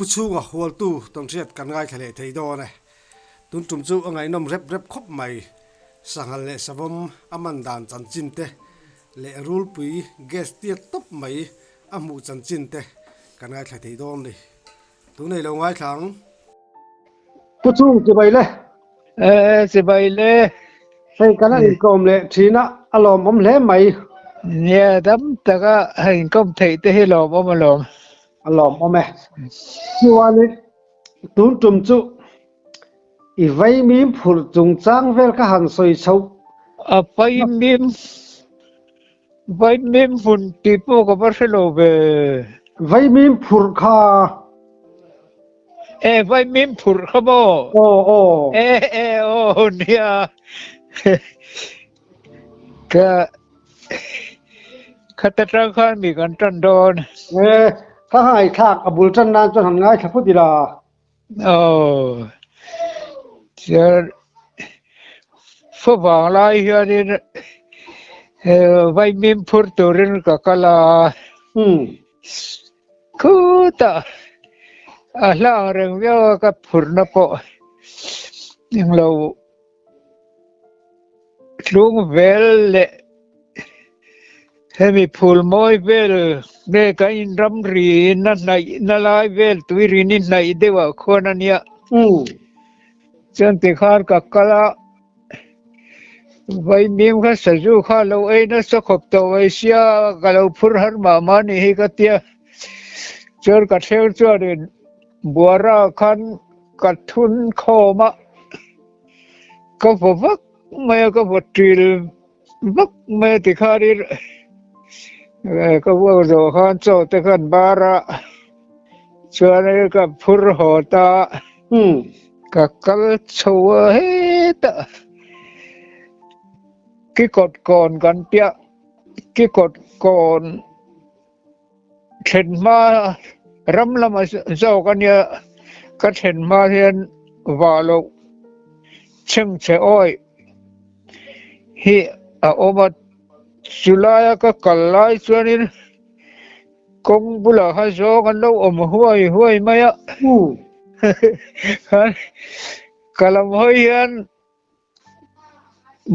Pu chhunga hualtu tawnhriat kan ngaithla leh thei dawn e. Tun tum chu a ngaihnawm rep rep khawp mai. Sanghal leh savawm a man dan chanchin te leh rulpui gas tiat tawp mai a hmuh chanchin te kan ngaithla thei dawn ni. Tunei lo ngaithla ang. Pu Chung chibai le. E chibai le. Hei kan han inkawm leh thin a, a lawmawm hle mai. Nia dam taka han inkawm theih te hi lawmawm alawm. A lawmawm e. Chuanin tun tum chu i vaimim phurh chungchang vel kha han sawi chho. A vaimim Vaimim hmun tih pawh ka va hre lo ve. Vaimim phurh kha. E vaimim phurh kha maw? Aw aw. E e aw nia. Ka khata tang khan mi kan tan dawn. E kha ngaihthlak a bul tan nan chuan han ngaithla phawt ila. Aw chuan favang lai hianin vaimim phur turin ka kal a khutah a hlang reng viau a ka phurna pawh englo. Tlung vel leh hemi phul mawi vel nge ka inram ri na hnaih na lai vel tui ri ni hnaih deuh ah khuan a nia. Chuan tikhan ka kal a, vaimim kha sazu kha lo ei nasa khawp tawh mai sia ka lo phur har mah mah a nih hi ka tia. Chuan ka thleng chuanin buara khan ka thun khawm a. Ka vaw vak mai a, ka vaw ṭil vak mai a tikhanin ka vuak zawh khan chaw te khan bar a, chuanin ka phur haw ta a, ka kal chho a hetah kikawt kawn kan piah kikawt kawn Thlen hma ram lama zawk a nia, ka thlen hma hian vah loh chhengchhe awih hi a awm a, chulaia ka kal lai chuanin kawng bulah khan zawng an lo awm huai huai mai a, ka lam hawi hian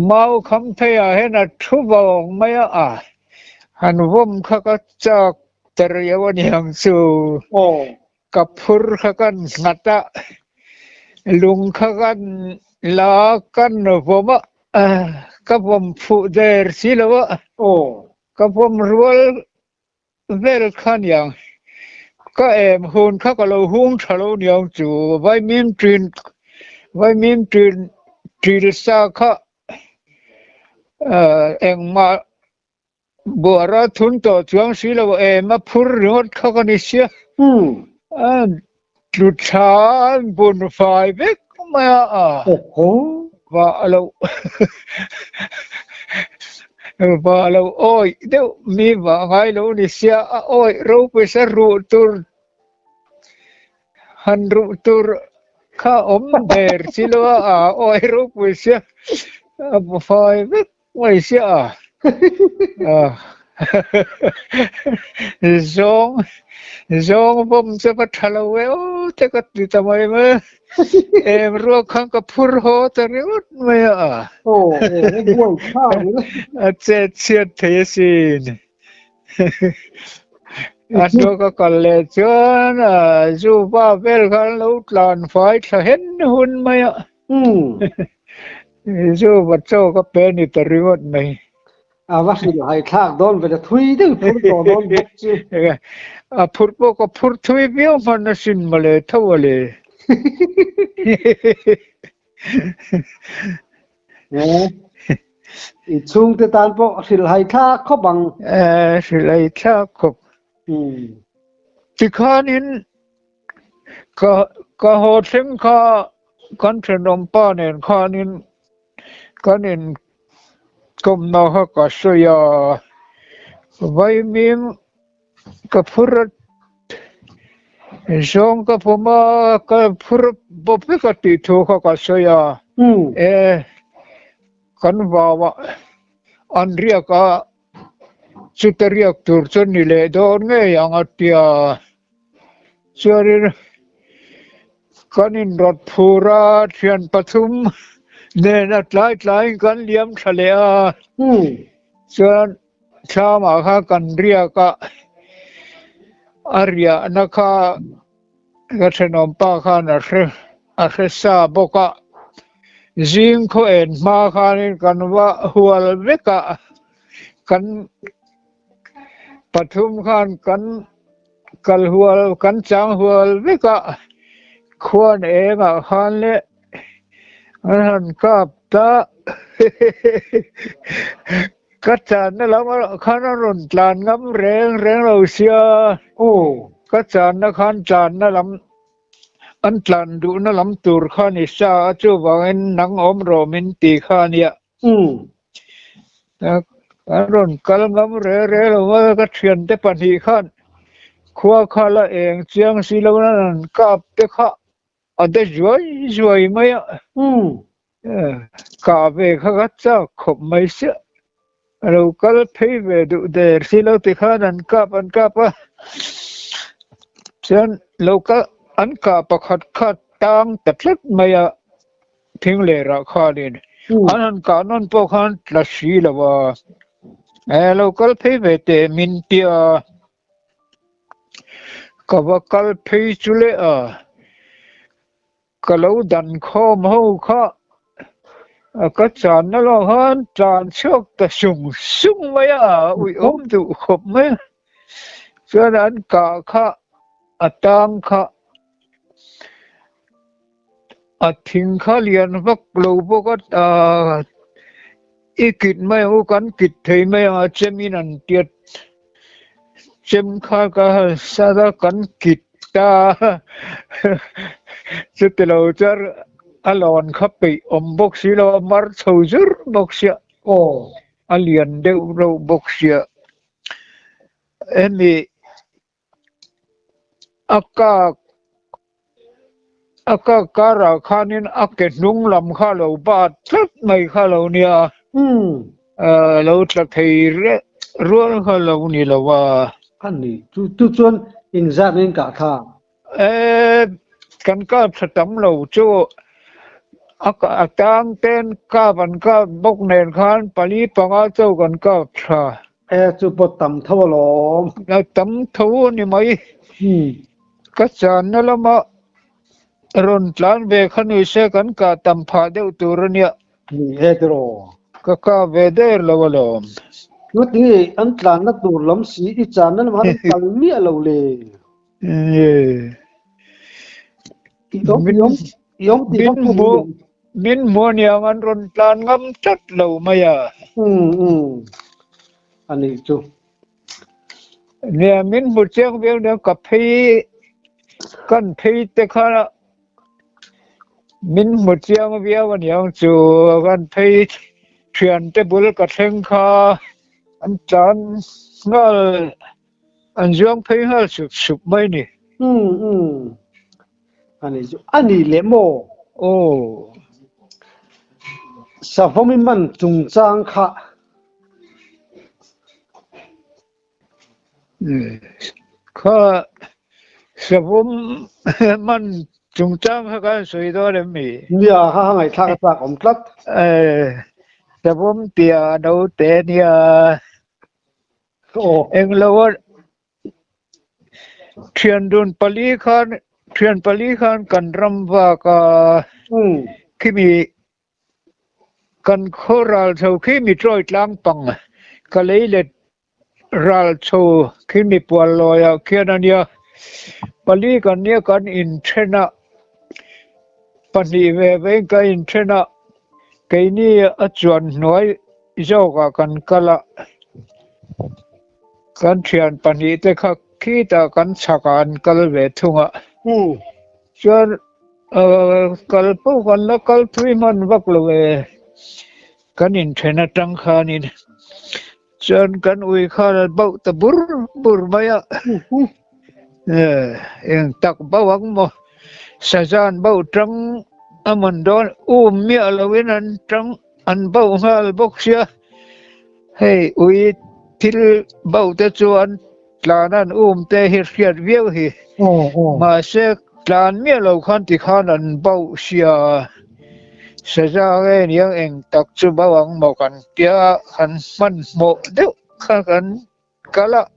Mau kham theiah hian a thu vawng mai a, a han vawm kha ka chak ta riau a niang chu. Ka phur kha kan nghat a, lung kha kan la kan vawm a, ka vawm fuh der si lo a, ka vawm rual Vel kha niang, ka em hun kha ka lo hung tha lo niang chu vaimim ṭin vaimim ṭin ṭil sa kha engmah buara thun tawh chuang si lo em a phur ringawt kha ka ni sia tlu tha an bun fai vek mai a vah lo vah lo awih deuh mi vah ngai lo ni sia a awih ropui sa ruh tur han ruh tur kha awm der si lo a a awih ropui sia a bu fai vek mai sia a zawng zawng vawm chu va tha lo e aw te ka ti ta mai mai em ruak khan ka phur haw ta ringawt mai a a chet chhiat thei asin a hnu ka kal leh chuan zu va vel khan lo tlan fai thla hen hun mai a. Zu va chaw ka pe ni ta ringawt mai. A va hrilh hai thlak dawn ve la thui deuh phur tawh dawn bawk chu. A phur pawh ka phur thui viau hman asin mawle tho a le. I chhungte tan pawh hrilh hai thlak khawp ang. Hrilh hai thlak khawp. Tikhanin Ka ka haw thleng kha kan thenawm pa nen khanin kan in kawmna kha ka sawi a, vaimim ka phur a zawng ka pawm a ka phur bawp vek a tih thu kha ka sawi a, e kan vau ah an riak a chuta riak tur chu ni leh dawn ngei ang a tia. Chuanin Kan inrawt phur a, thian pathum nen a tlai tlaiin kan liam tha leh a. Chuan thlamah khan kan riak a, a riahna kha ka thenawm pa khan a hre a hre sa bawk a. Zing khaw en hma khanin kan va hual vek a, kan pathum khan kan kal hual kan chang hual vek a, khuan engah khan le an han kap ta ka channa lam khan a rawn tlan ngam reng reng lo sia ka channa khan tlanna lam an tlan duhna lam tur kha ni sa a chuvangin nang awm rawh min ti kha a nia. An rawn kal ngam re re lo a, ka thiante pahnih khan khua kha la eng chiang si lo in an kap te kha a de zuai zuai mai a, kah ve kha ka chak khawp mai chiah. A lo kal phei ve duh der si lo ti khan an kap an kap a, chuan lo kal an kah pakhat kha tang ta tlat mai a. Thing lerah khanin an han kah nawn pawh khan tla si lo a, e lo kal phei ve teh min tia ka va kal phei chu leh a, ka lo dan khawm ho kha ka channa lamah khan tlan chhuak ta sung sung mai a, uiawm duh khawp mai a, chuan an kah kha a tang kha. A thing kha lian vak lo bawk a i kit mai ang u kan kit thei mai ang a chem in an tiat chem kha ka han sat a kan kit ta chuti lo chuan a lawn kha peih awm bawk si lo a mar chho zur bawk sia a lian deuh reuh bawk sia hemi. A kak a kak karah khanin a ke hnung lam kha a lo bat tlat mai kha a lo nia a lo tla thei reh rual kha a lo ni lo a. A ni, chu chu chuan engzat in kah tha? E, kan kap tha tam lo chu a a tang ten kap an kap bawk nen khan pali panga chauh kan kap tha. E chu pawh tam tho alawm. A tam tho a ni mai. Ka channa lama rawn tlan ve kha ni se kan kah tam phah deuh tur a nia. Ni e tiraw. Ka kah ve der lo alawm. Ngati an tlanna tur lam si i channa lamah an kal miah lo le. Min hmu aniang an rawn tlan ngam tlat lo mai a. A nih chu. Nia min hmu chiang viau nia ka phei kan phei te kha min hmu chiang viau aniang chu kan phei thian te bul ka thleng kha an tlan nghal. An zuang phei nghal sup sup mai ni. Umm umm. Ani chu a ni leh maw? Aw. Savawm i man chungchang kha. Kha savawm man chungchang kha kan sawi dawn em mi? Nia, ha ha ngaihthlak a chak awm tlat. Savawm tia naute nia. Englo a thian dun pali khan thian pali khan kan ram vak a khimi kan khaw ral chho khi mi trawi tlang pang ka lei let ral chho khi mi pual lawi ah khian a nia pali kan nia kan inthen a pahnih ve ve in kan inthen a keini a chuan hnuai Zawkah kan kal a, kan thian pahnih te kha khitah kan chhakah an kal ve thung a. Chuan kal pawh kan la kal thui hman vak lo e, kan inthen atang khanin chuan kan ui khan a bauh ta bur bur mai a. Eng tak bauh ang maw, Sazan bauh tang a man dawn um miah loin an tang. An bauh nghal bawk sia, hei ui thil bauh te chuan tlan an um te hi hriat viau hi. Mahse Tlan miah lo khan tikhan an bauh sia, saza nge niang eng tak chu bauh ang maw kan tia kan hmanhmawh deuh kha kan kal a.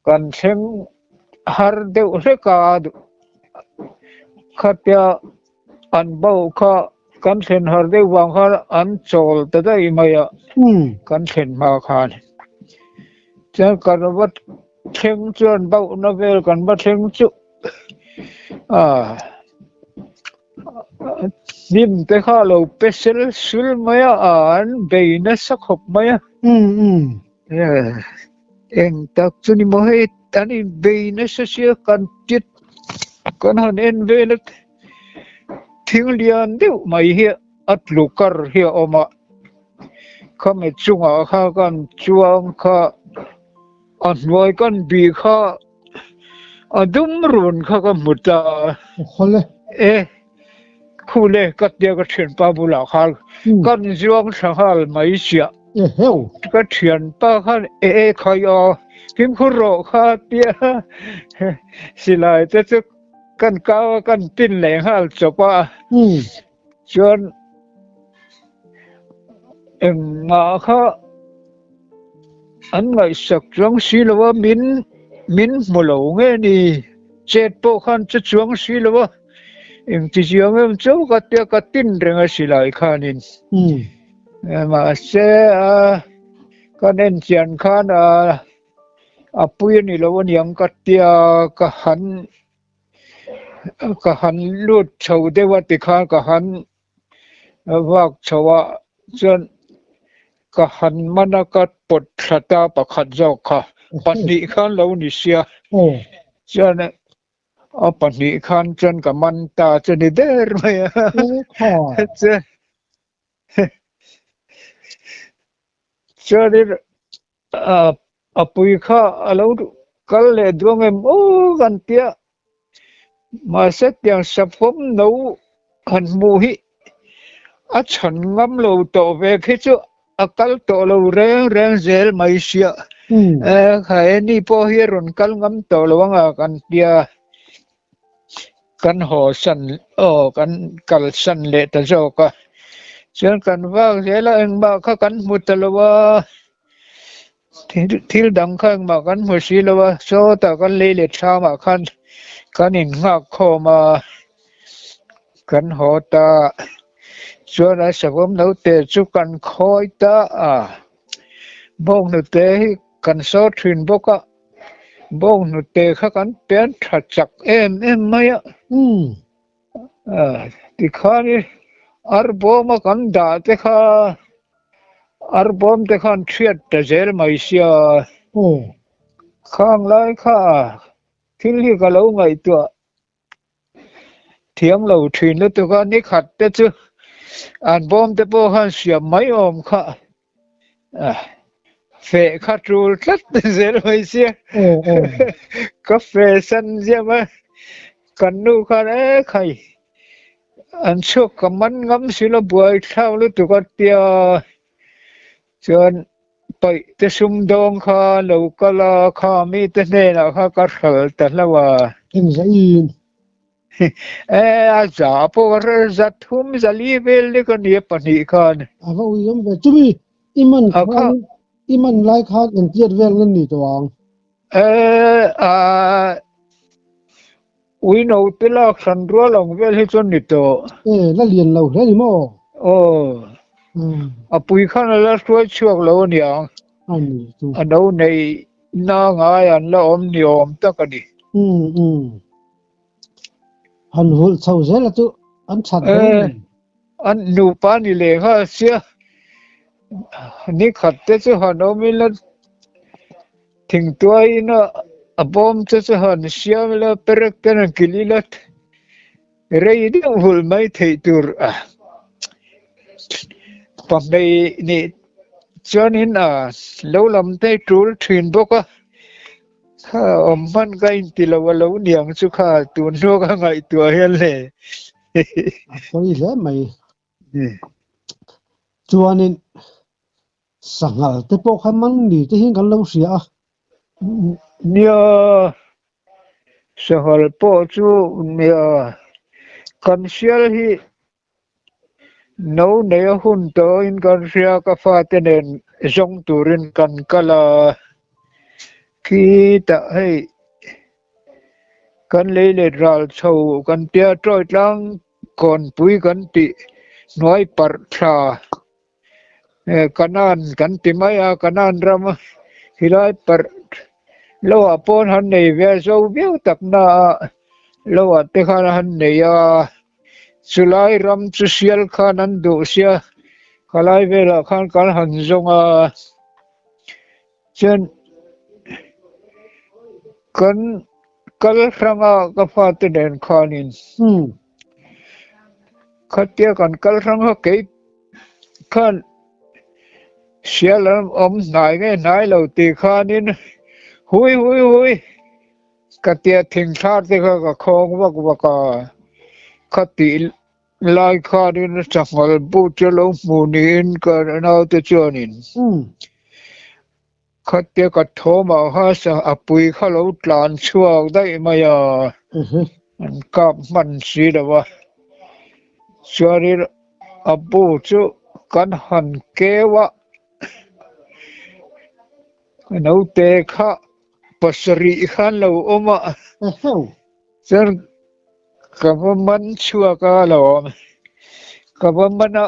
Kan thleng har deuh hlek a khatia an bauh kha kan thlen har deuh vang khan an chawl ta daih mai a kan thlen hma khan chuan kan va thleng chuan bauhna vel kan va thleng chu ah hnim te kha a lo pe sel sul mai a an bei nasa khawp mai a. Eng tak chu ni maw hei an inbei nasa sia kan tit kan han en vel a thing lian deuh mai hi a tlu kar hi a awm a khami chungah kha kan chuang kha a hnuai kan bih kha a dum run kha ka hmu ta e Khule ka tia ka thianpa bulah khan kan zuang thla nghal mai chiah. Ka thianpa khan e e khai aw fimkhur rawh kha tia silai te chu kan kau a kan tin leh nghal chawp a. Chuan engmah kha an ngaihsak chuang si lo a min min hmu lo nge ni chet pawh khan che chuang si lo a. Engti chiang em chauh ka tia ka tin reng a silai khanin. Mahse a kan en chian khan a a pui a ni lo aniang ka tia ka han ka han lut chho deuh a tikhan ka han vak chho a chuan ka han man a ka pawt thla ta pakhat zawk kha pahnih khan lo ni sia chuan A pahnih khan chuan ka man ta chu ni der mai a. Chuanin a pui kha a lo kal leh duang em aw kan tia. Mahse tiang savawm no han hmuh hi a chhan ngam lo tawh ve khi chu a kal tawh lo reng reng zel mai sia. Kha ni pawh hi a rawn kal ngam tawh lo anga kan tia kan haw san aw kan kal san leh ta zawk a. Chuan kan vak zel a engmah kha kan hmu ta lo a. Thil dang kha engmah kan hmu si lo a, sawtah kan lei leh thlamah khan kan innghak khawm a, kan haw ta. Chuan a savawm naute chu kan khawi ta a, bawnghnute hi kan saw thin bawk a, bawnghnute kha kan pian tha chak em em mai a. Tikhanin arbawma kan dah te kha arbawm te khan thiat ta zel mai sia. Khang lai kha thil hi ka lo ngaihtuah thiam lo thin lutuk a, ni khat te chu an bawm te pawh khan siam mai awm kha. Feh kha tul tlat zel mai sia. Ka feh san ziam a, kan nu khan e khai an chhuak ka man ngam si lo buai thlak lutuk a tia chuan paih te sum dawng kha lo kal a kha mi te hnenah kha ka hral ta hlauh a. Engzaiin E a za pawh ka hre za thum za li vel lek a nia pahnih khan. A va ui awm ve. Chumi i man khan i man lai khan engtiat vel nge ni tawh ang? E a ui no te lak hran rual ang vel hi chuan ni tawh. E la lian lo hle ni maw? Aw. A pui khan a la hruai chhuak lo a niang. A ni chu. A no neih na ngai an la awm ni awm tak a ni. Um um. Han vulh chho zel a chu an that dawn nen. An nupa ni leh nghal sia ni khat te chu han awm ila thingtuai ina a bawm te chu han siam ila perek ten han kilh ila rei deuh vulh mai theih tur a pahmei nih chuanin a lo lam te tul thin bawk a. Kha awm hman ka inti lo a lo niang chu kha tun hnu ka ngaihtuah hian le. A pawi hle mai. Chuanin sanghal te pawh kha man ni te hian kan lo hria a. Nia, sanghal pawh chu nia, kan sial hi no nei a hun tawhin kan hria, ka fate nen zawng turin kan kal a, khitah hei kan lei let ral chho kan tia tawi tlang kawnpui kan tih hnuai parh thla. Kanan kan ti mai a, Kanan ram helai parh lo ah pawn han nei ve a zo viau tak na a lo ah te khan han nei a, chulai ram chu sial khan an duh sia khalai velah khan kan han zawng a, chuan kan kal hrang a ka fate nen khanin khatia kan kal hrang a kei. Khan sial an awm hnai nge hnai lo tih khanin hui hui hui ka tia thingthlar te kha ka khawng vak vak a, kha tih lai khanin sanghal bu chu lo hmu niin ka naute chuanin khatia ka thawmah kha a pui kha lo tlan chhuak daih mai a, an kap hman si lo a, chuanin a bu chu kan han keu a, naute kha pasarih khan lo awm a, chuan ka va man chhuak a lo awm, ka va man a.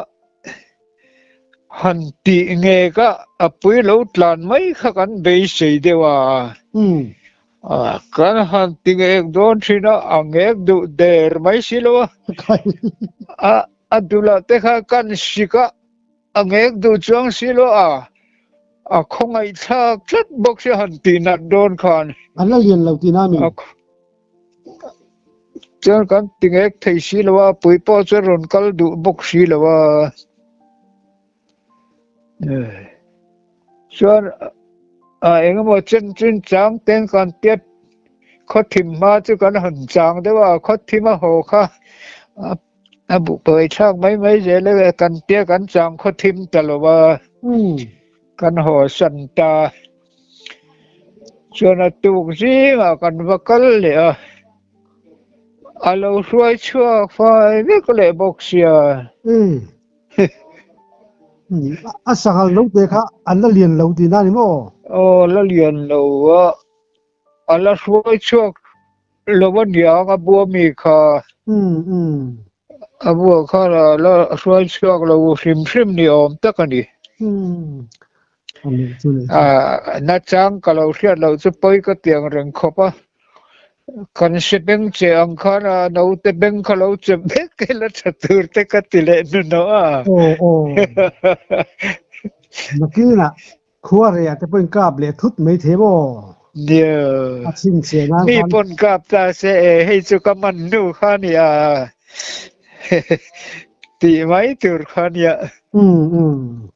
Han tih nge ka a pui lo tlan mai kha kan beisei deuh a, kan han ti ngek dawn thin a, a ngek duh der mai si lo a, a a dulah te kha kan sik a, a ngek duh chuang si lo a, a khawngaihthlak tlat bawk si han tih nat dawn khan. A la lian lo tihna a mi? Chuan kan ti ngek thei si lo a, pui pawh chuan rawn kal duh bawk si lo a. Chuan a engemaw chen chin chang ten kan tiat khaw thim hma chu kan han chang deuh a, khaw thim a haw kha a buh pawi thlak mai mai zel e, kan tia kan chang khaw thim ta lo a, kan haw san ta. Chuan a tuk zingah kan va kal leh a, a lo hruai chhuak fai vek leh bawk sia. A sanghal no te kha an la lian lo tihna a ni maw? Aw, la lian lo a, a la hruai chhuak lo a niang a bua mi kha. A bua khan a la hruai chhuak lo hrim hrim ni awm tak a ni. Nachang ka lo hriat loh chu pawi ka ti ang reng khawp a, kan hre beng che ang khan a naute beng kha lo che vek ila tha tur te ka ti leh hnuhnawh a. Aw aw. Nakinah khua rehah te pawhin kap leh thut mai thei maw? Nia. A chhinchhiah nan Mi khan. pawn kap ta se e hei chu ka man hnu kha nia tih mai tur kha nia. Um um.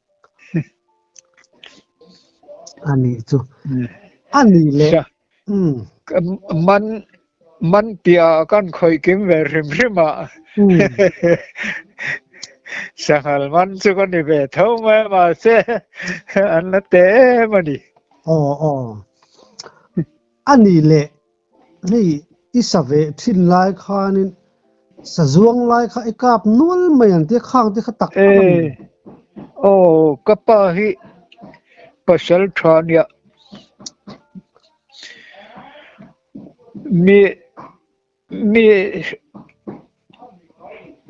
A nih chu. A nih leh. Man man piah kan khawih kim ve hrim hrim a. Sanghal man chu ka ni ve tho mai a mahse an la te em a ni. Aw aw. A nih leh. Hei i sa ve thin lai khanin sa zuang lai kha i kap nual mai ang tia khang te kha tak tak a ni. Aw ka pa hi pasal tha nia mi mi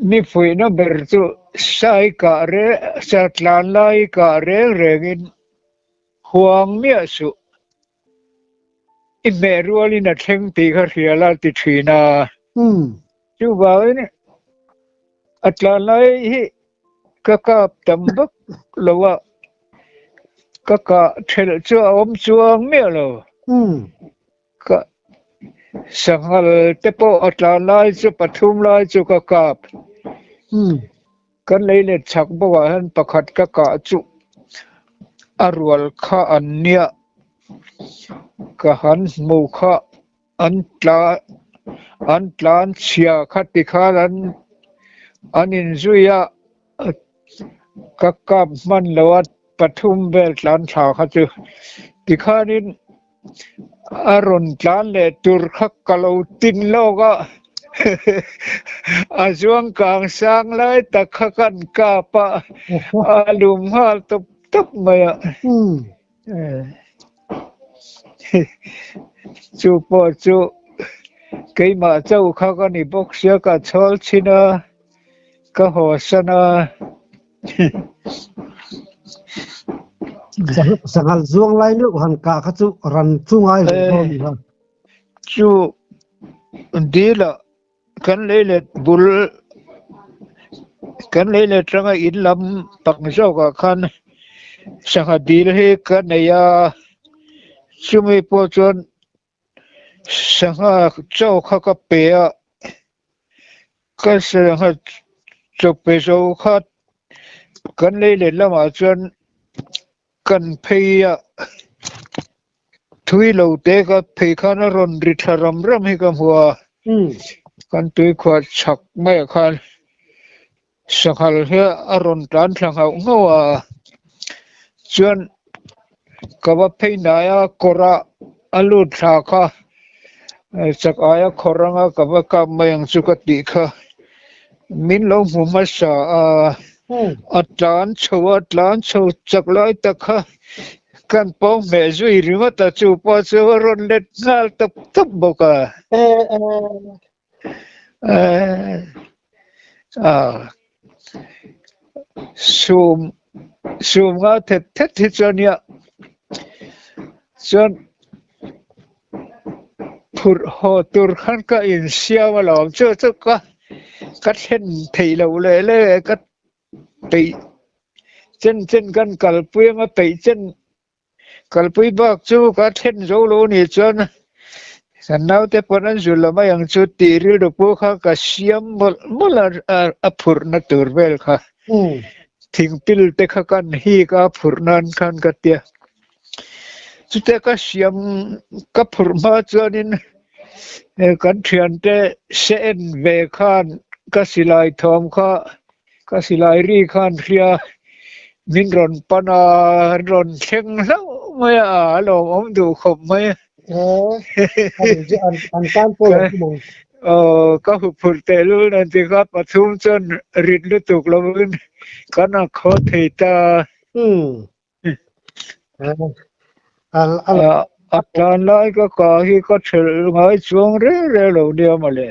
mi fuihna ber chu sai kah reng sa tlan lai kah reng rengin huang miah suh. I hmeh rualin a thleng tih kha hria la ti thin a. Chuvangin a tlan lai hi ka kap tam vak lo a, ka kah thelh chu a awm chuang miah lo. Ka sanghal te pawh a tlan lai chu pathum lai chu ka kap. Kan lei let chhak bawkah hian pakhat ka kah chu a rual kha an nia, ka han hmu kha an tla an tlan chhia kha tikhan an an inzui a, ka kap hman lo a pathum vel tlan thla kha chu tikhanin. A rawn tlan leh tur kha ka lo tin lawk a, a zuang kang sang lai tak kha kan kap a, a lum nghal tawp tawp mai a. Chu pawh chu keimah chauh kha ka ni bawk sia ka chhawl chhin a, ka haw san a. Sanghal zuang lai meuh han kah kha chu ran chu ngai hle dawn ni kha. Chu dil ah kan lei let bul kan lei let tanga in lam pang zawk ah khan sangha dil hi ka nei a, chumi pawh chuan Sangha chaw kha ka pe a, ka sangha chaw pe zo kha kan lei let lamah chuan kan phei a, thui lo te ka phei khan a rawn ri thla ram ram hi ka hmu a, kan tuikhuah chhak maiah khan Sanghal hi a rawn tlan thla nghauh nghauh a, chuan ka va phei hnai a kawrah a lut thla kha chak aia khawr anga ka va kap mai ang chu ka tih kha min lo hmu hmasa a, a tlan chho a tlan chho chak lai tak kha kan pawng hmeh zui ringawt a chu pawh chu a rawn let nghal tawp tawp bawk a. Sum sum nga thet thet hi chuan nia chuan phurh haw tur khan ka insiam alawm chu chu ka ka thlen theih loh leh leh ka peih chen chen kan kalpui anga peih chen Kalpui bak chu ka thlen zo lo nih chuan kan naute pawn an zul lo mai ang chu tih rilru pawh kha ka siam mawlh mawlh a, a phurhna tur vel kha. Thingpil te kha kan hik a phurh nan khan ka tia. Chute ka siam ka phurh hma chuanin kan thiante se en ve khan ka silai thawm kha Ka silai ri khan hria min rawn pan a, an rawn thleng hlauh mai a, a lawmawm duh khawp mai. An tan pawh lo awm ang. Aw, ka huphurh tehlul nen ti kha pathum chuan rit lutuk lovin kan a khaw thei ta. A tlan lai ka ka hi ka thelh ngai chuang reng reng lo nia mawle.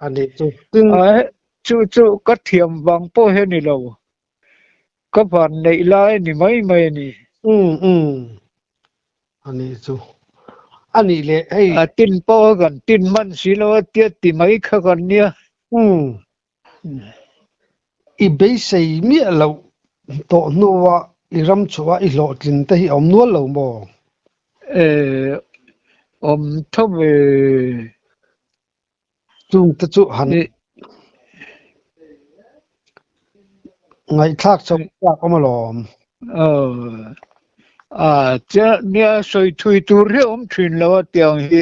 A nih chu tin. A chu chu ka thiam vang pawh hi a ni lo. Ka van neih lai a ni mai mai a ni. Umm umm a nih chu. A nih leh hei. A tin pawh kan tin hman si lo a tia ti mai kha kan nia. Umm i beisei miah loh tawh hnua i ram chhuah i hlawhtlin te hi a awm nual lo maw? Eh awm tho ve. Chung te chu han ngaihthlak chho chak awm alawm. A tia nia sawi thui tur hi awm thin lo a tiang hi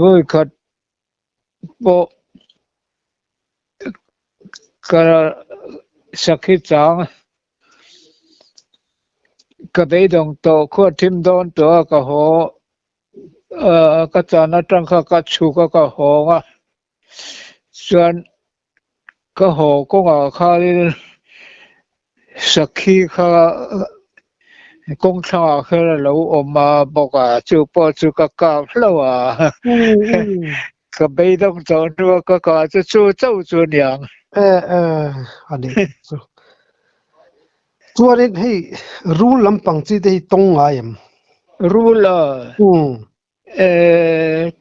vawi khat pawh ka sakhi chang ka beidawng tawh khuat thim dawn tawh a ka haw ka chan atang kha ka chhuk a ka hawng a chuan ka haw kawngah khanin sakhi kha kawng thlangah khan a lo awm a bawk a chu pawh chu ka kap hlauh a ka beidawng tawh hnuah ka kah chu chu chauh chu a niang. Chuanin hei rul lampang chi te hi tawng ngai em? Rul a? E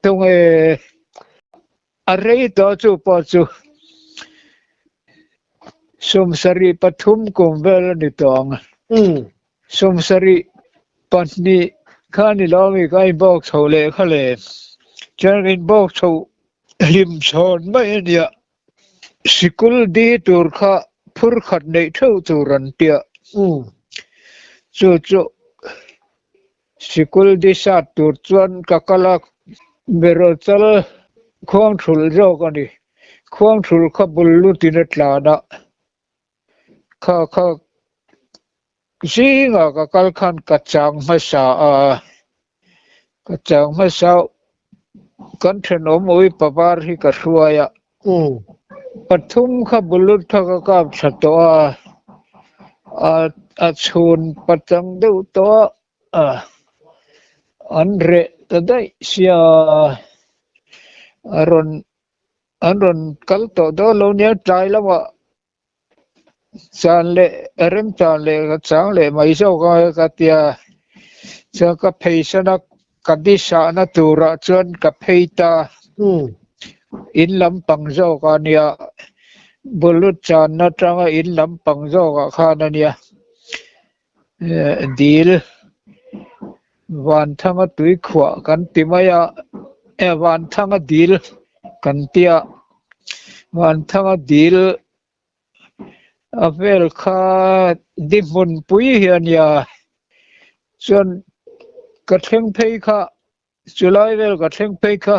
tawng e. A rei tawh chu pawh chu 73 kum vel a ni tawh ang. 72 kha ni lo mi ka inbawk chho leh kha le. Chuan inbawk chho hlim chhawn mai a nia. Sikul di tur kha phur khat neih theuh tur an tia. Chu chu sikul di sat tur chuan ka kal a, beraw chal khuang thulh zawk a ni. Khuang thulh kha bul lutin a tlan a, kha kha. Zingah ka kal khan ka chang hmasa a, ka chang hmasa kan thenawm ui pavar hi ka hruai a, pathum kha bulut kha ka kap tha tawh a, a a chhun pachang deuh tawh a, an reh ta daih sia a rawn an rawn kal tawh dawn lo nia tlai lamah Chan leh rem chan leh ka chang leh mai zawk a ka tia chuan ka phei san a ka di sahna turah chuan ka phei ta in lampang zawk a nia bulut channa atanga in lampang zawkah khan a nia dil Vanthanga tuikhuah kan ti mai a e Vanthanga dil kan tia Vanthanga dil a vel kha di hmun pui hi a nia chuan ka thleng phei kha Chulai vel ka thleng phei kha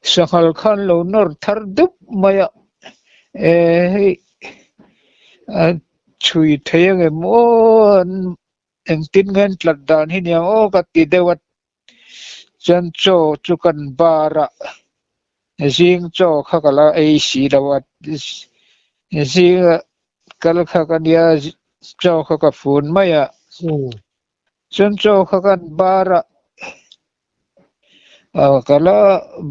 sanghal khan lo nawr thar dup mai a, e hei a chhui thei ang em aw an engtin nge an tlat dan hi niang aw ka ti deuh a, chuan chaw chu kan bar a, zing chaw kha ka la ei si lo a, zing ah kal kha ka nia chaw kha ka fun mai a. Chuan chaw kha kan bar a, ka la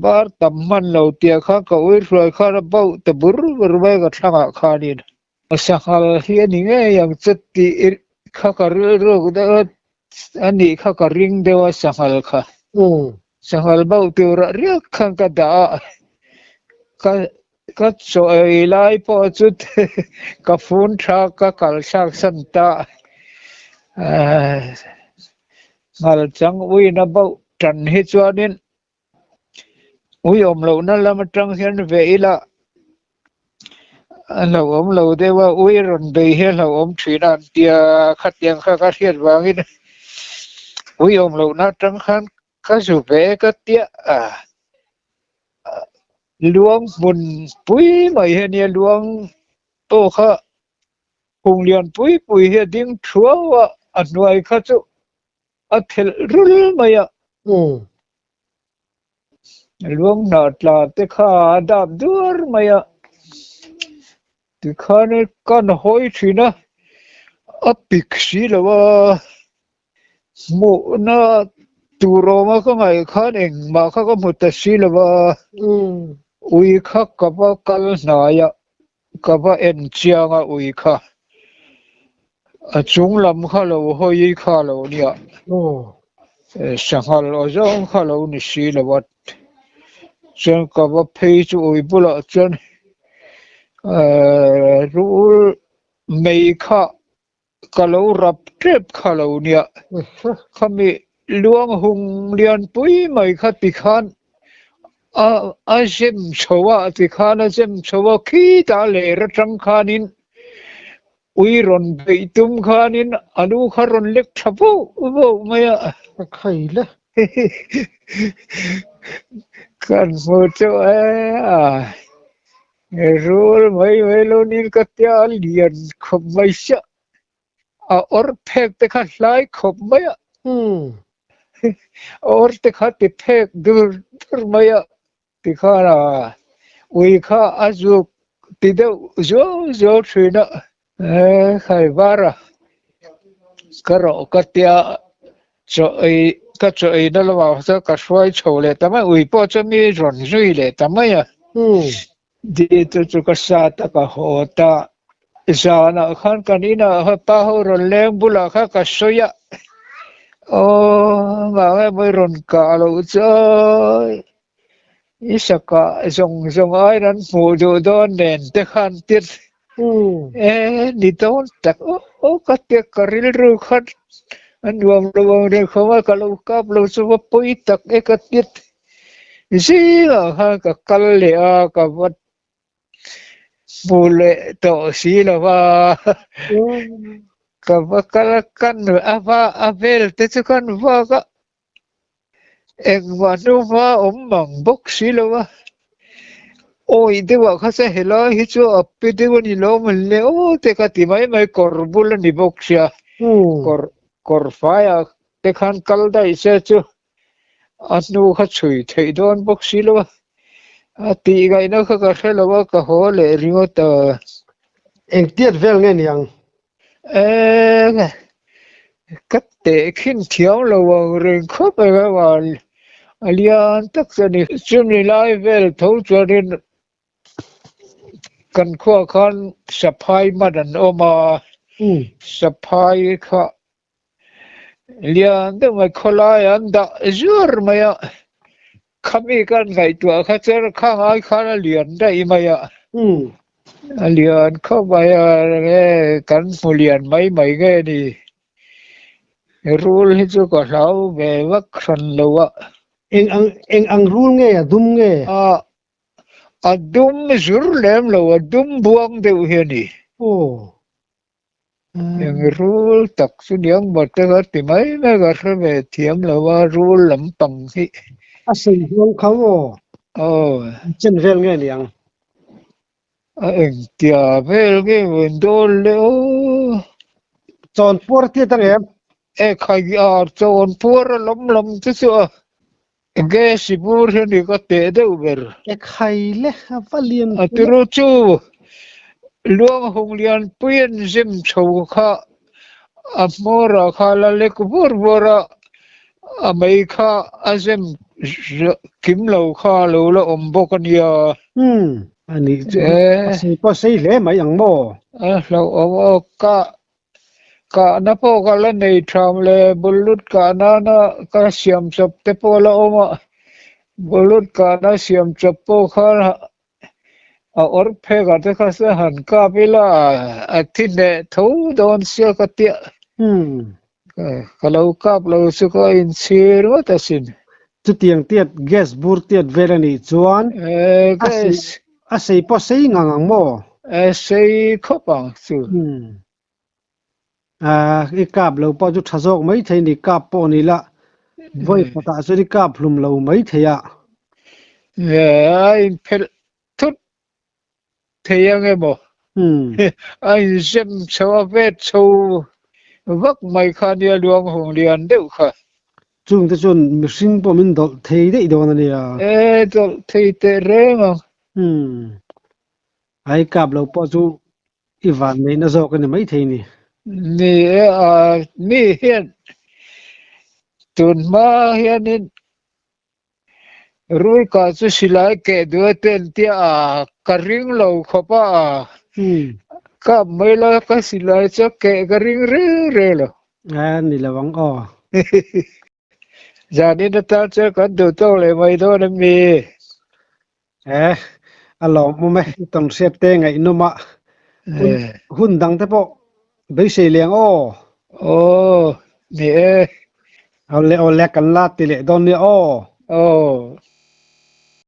bar tam hman lo tia khan ka ui hruai khan a bauh ta bur bur mai ka thlangah khanin sanghal hi a ni ngei ang che tih kha ka rilruk deuh a, a nih kha ka ring deuh a sanghal kha. Sanghal bauh turah riak khan ka dah a, ka ka chaw ei lai pawh chu ka phun tha ka kal thlak san ta ngal chang uina bauh tan hi chuanin ui awm lohna lam atang hian ve ila a hlauhawm lo deuh a ui rawn bei hi a hlauhawm thin a an tia khatiang kha ka hriat vangin ui awm lohna atang khan ka zu ve ka tia a. Luang hmun pui mai hi a nia luang pawh kha hung lian pui pui hi a ding thuau a a hnuai kha chu a thelh rul mai a luang hnah tla te kha a dap duar mai a tikhan kan hawi thin a a pik si lo a. Hmuhna tur awma ka ngaih khan engmah kha ka hmu ta si lo va, ui kha ka va kal hnai a, ka va en chiang a ui kha a chung lam kha lo hawi kha lo nia, sanghal aw zawng kha lo ni si lo a, chuan ka va phei chu ui bulah chuan rul mei kha Ka lo rap tep kha lo nia. Khami luang hung lian pui mai kha tikhan a a zem chho a, tikhan a zem chho a, khitah ler atang khanin ui rawn beih tum khanin a lu kha rawn lek tha voh voh mai a. Ka khai le. Kan hmu chu e a. Rul mai mai lo nin ka tia a lian khawp mai sia, a awr phek te kha hlai khawp mai a, a awr te kha ti phek dur dur mai a, tikhan a ui kha a zuk ti deuh zuau zuau thin a, khai var a ka rawh ka tia chaw ei ka chaw ei na lamah chuan ka hruai chho leh ta mai ui pawh chu mi rawn zui leh ta mai a di chu chu ka sat a ka haw ta zanah khan kan inah khan pa ho rawn leng bulah khan ka sawi a aw engah nge maw i rawn kah loh chuan I sakah zawng zawng aiin an hmuh duh dawn nen te khan tir e ni dawn tak aw aw ka tia ka rilru khan a nuam lo ang reng khawm a ka lo kap lo chu va pawi tak e ka tir zingah khan ka kal leh a ka va hmu leh tawh si lo va ka va kal a kan a va a vel te chu kan vak a. Engmah hnu hma awm mang bawk si lo a, awi deuhah kha chuan helai hi chu a pe deuh a ni lo mawn le aw te ka ti mai mai kawr bul a ni bawk sia. Kawr kawr faiah te khan kal daih se chu a hnu kha chhui theih dawn bawk si lo a, a tih ngaihna kha ka hre lo a, ka haw leh ringawt a. Engtiat vel nge niang? Eng ka tehkhin thiam lo ang reng khawp eng emaw a lian tak chu a ni. Chumi lai vel tho chuanin Kan khuaah khan saphai man an awm a, saphai kha lian deuh mai khawlai an dah zur mai a, khami kan ngaihtuah kha chuan khang ai khan a lian daih mai a, a lian khawp mai a, nge kan hmu lian mai mai nge ni, rul hi chu ka hlau ve vak hran lo a. Eng ang eng ang rul nge a dum nge? A A dum zur lem lo, a dum buang deuh hi a ni. Aw. Eng rul tak chu niang maw te ka ti mai mai ka hre ve thiam lo a, rul lampang hi. A sei huang kha aw. Aw. Chen vel nge niang? A engtia vel nge maw in dawn le aw. Chawn puar tiat ang em? E khai a chawn puar a lam lam te chu a. Enge sibur hi ni ka teh deuh ber. E khai le a va lian A tiru chu luang hung lian pui an zem chho kha a hmawr ah kha la lek vur vur a, a mei kha a zem kim lo kha a lo la awm bawk a nia. Umm a nih chu a sei pawh a sei hle mai ang maw? A hlauhawm aw ka Kahna pawh ka la nei tham le, bullut kahna na ka siam chawp te pawh la awm a, bullut kahna siam chawp pawh kha a awrh phek ah te kha se han kap ila a thi hneh tho dawn sia ka tia. Ka lo kap lo chu ka inchhir ngawt asin. Chutiang tiat gas bur tiat vel a nih chuan a sei pawh sei ngang ang maw? Sei khawp ang chu. I kap lo pawh chu tha zawk mai thei ni, kap pawh ni la vawi khatah chuan i kap hlum lo mai thei a. A inphelh thut thei ang emaw? A inzem chho a vet chho vak mai kha nia luang hung lian deuh kha. Chungte chuan mihring pawh min dawlh thei daih dawn a nia. E dawlh thei teh reng ang. Ai kap lo pawh chu i van neihna zawk a ni maithei ni. Ni e, a mi hian tun hma hianin Rulka chu silai keh duh a ten tia a ka ring lo khawp a, kap mai la ka silai chu a keh ka ring reng reng lo. A ni lo ang aw. Zanin atan chuan kan duh tawk leh mai dawn a mi. E, a lawmawm e, i tawn hriat te ngaihnawm a, hun hun dang te pawh beisei leng aw. Aw, ni e. Awle awle kan la ti leh dawn nia aw. Aw.